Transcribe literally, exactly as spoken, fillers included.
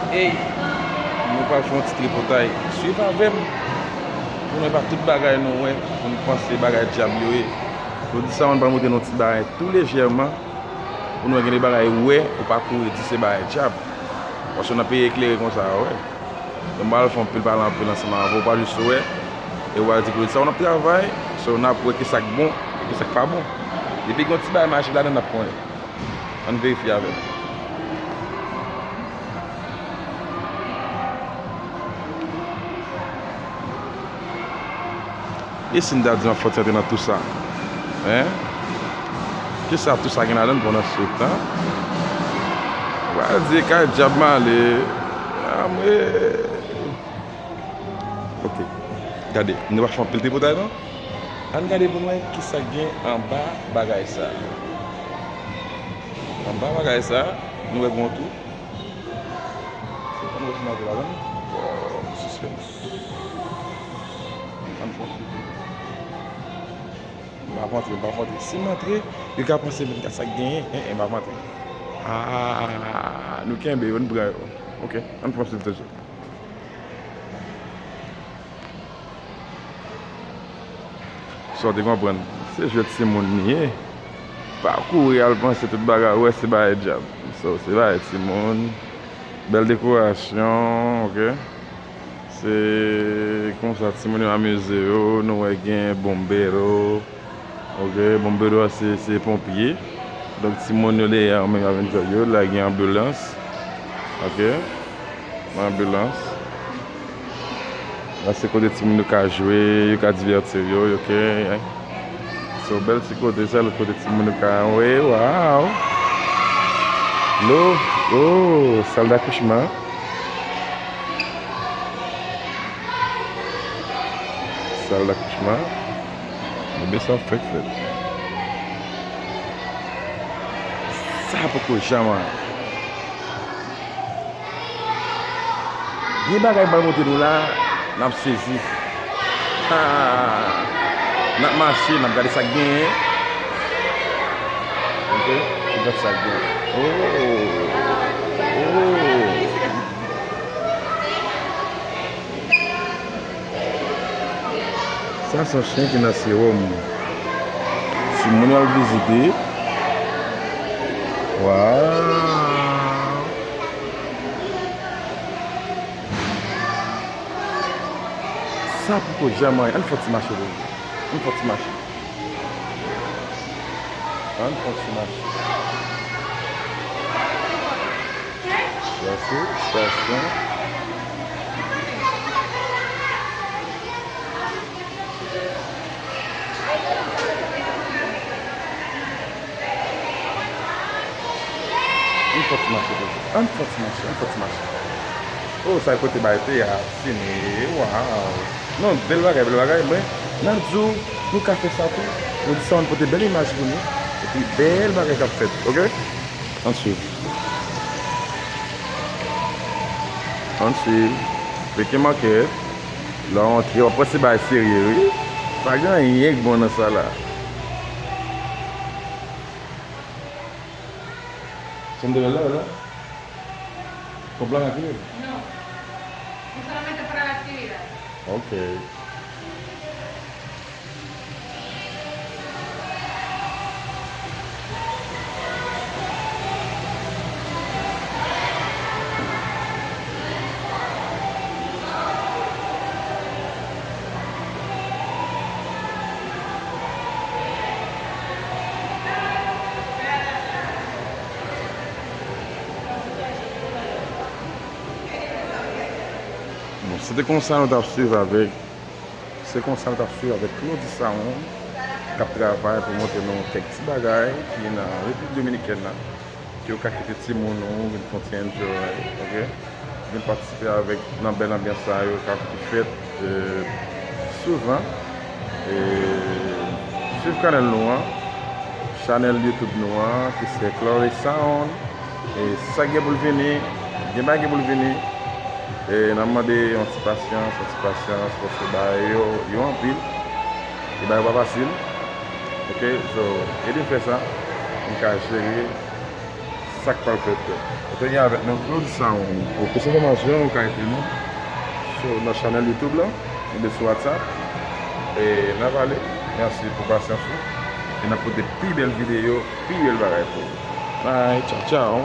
Ey, nou pral fè yon ti tripotay. Swiv avè m pou nou wè pa tout bagay nou wè, pou nou panse bagay dyab yo ye. Jodi sa, nou pral montre nou ti bagay tou lejèman, pou nou wè gen de bagay ou wè, ou pa kouri di se bagay dyab. Paske nan peyi eklere konsa, wè. Donk, m pral fè yon pil pale anpil ansanm avè w, ou pral jis wè, e w pral di kote sa w nan travay, so n ap wè ki sa k bon, e ki sa k pa bon. Depi gen yon ti bagay mache ladan, n ap konnen. Ann verifye avè m. E si m ta di m ap fòti antre nan tou sa? Hein? Kisa tou sa gen ladan l pandan se tan? Ou pral di e kay dyab m ale. Ah, mwen. Ok. Gade, nou pa fè anpil tripotay non. Ann gade pou n wè kisa k gen anba bagay sa. Anba bagay sa, nou wè gen yon twou. Se pa nou wè si n antre ladan l. Wow, suspens. Ann fè yon ti. M p ap antre, m p ap antre. Si m antre, yo ka panse vennkat sa k genyen. En, en, m p ap antre. Ah, nou kenbe yo, nou pran yo. Ok, ann fè yon ti toujou. Sa w te konprann. Se jwèt timoun li ye. Pa kouri al panse tout bagay, ou wè se bagay dyab. So, se bagay timoun. Bèl dekorasyon, ok. Se konsa timoun yo amize yo. Nou wè gen bombero. Ok, bombero a se, se ponpye. Donk timoun yo dèyè yo menm y ap enjoy yo. La gen anbilans. Ok. Anbilans. La se kote timoun yo ka jwe, yo ka divèti yo, ok. Se yon bèl ti kote sa, lòt kote timoun yo ka, wi, waw. Lo, oh, sal dakouchman. Sal dakouchman. Bebe sa ap fèk fèt. Sa poko janm anyen. Gen bagay m pral montre nou la, n ap sezi. Ha! N ap mache, n ap gade sa k genyen. Ok? N ap gade sa k genyen. Oh! Oh! Sa se yon chen ki nan sewòm. Timoun yo al vizite. Waw! Sa poko janm anyen. Ann fè yon ti mache, bebe. Ann fè yon ti mache. Ann fè yon ti mache. Sa se estasyon. Ann fè ti mache toujou. Ann fè ti mache, ann fè ti mache. Oh, sa kote bay te a, sine, waw. Non, bèl bagay, bèl bagay, men, n ap di w, nou ka fè sa tou. Nou di sa, ann pote bèl imaj pou nou. Epi, bèl bagay k ap fèt, ok? Ann swiv. Ann swiv. Peke makèt. Lè w antre, w ap panse bagay serye, wi. Pa gen anyen k bon nan sa la. Son de verdad, ¿verdad? ¿Compran aquí? No. No solamente para la actividad. Ok. Bon, se te konsa nou t ap swiv avèk, se konsa nou t ap swiv avèk Claudy Saron, k ap travay pou montre nou kèk ti bagay ki nan Repiblik Dominikèn nan, ke w ka kite timoun ou vin fè yon ti enjoy, ok? Vin patisipe avèk nan bèl anbyans sa yo k ap fèt, e, souvan. E, swiv kanal nou an, chanèl YouTube nou an, ki se Claudy Saron. E, sa gen pou l vini, gen bagay gen pou l vini. E, n ap mande yon ti pasyans, yon ti pasyans, paske bagay yo, yo anpil. E bagay yo pa fasil. Ok, so, ede m fè sa, pou m ka jere Sa k pral fèt. Rete gen avèk nou Claude Sound. Pou plis enfòmasyon, ou ka ekri nou sou nan chanèl YouTube la, oubyen sou WhatsApp. E n ap ale. Mèsi pou pasyans ou. E n ap pote pi bèl videyo, pi bèl bagay pou ou. Bye, tchaw, tchaw.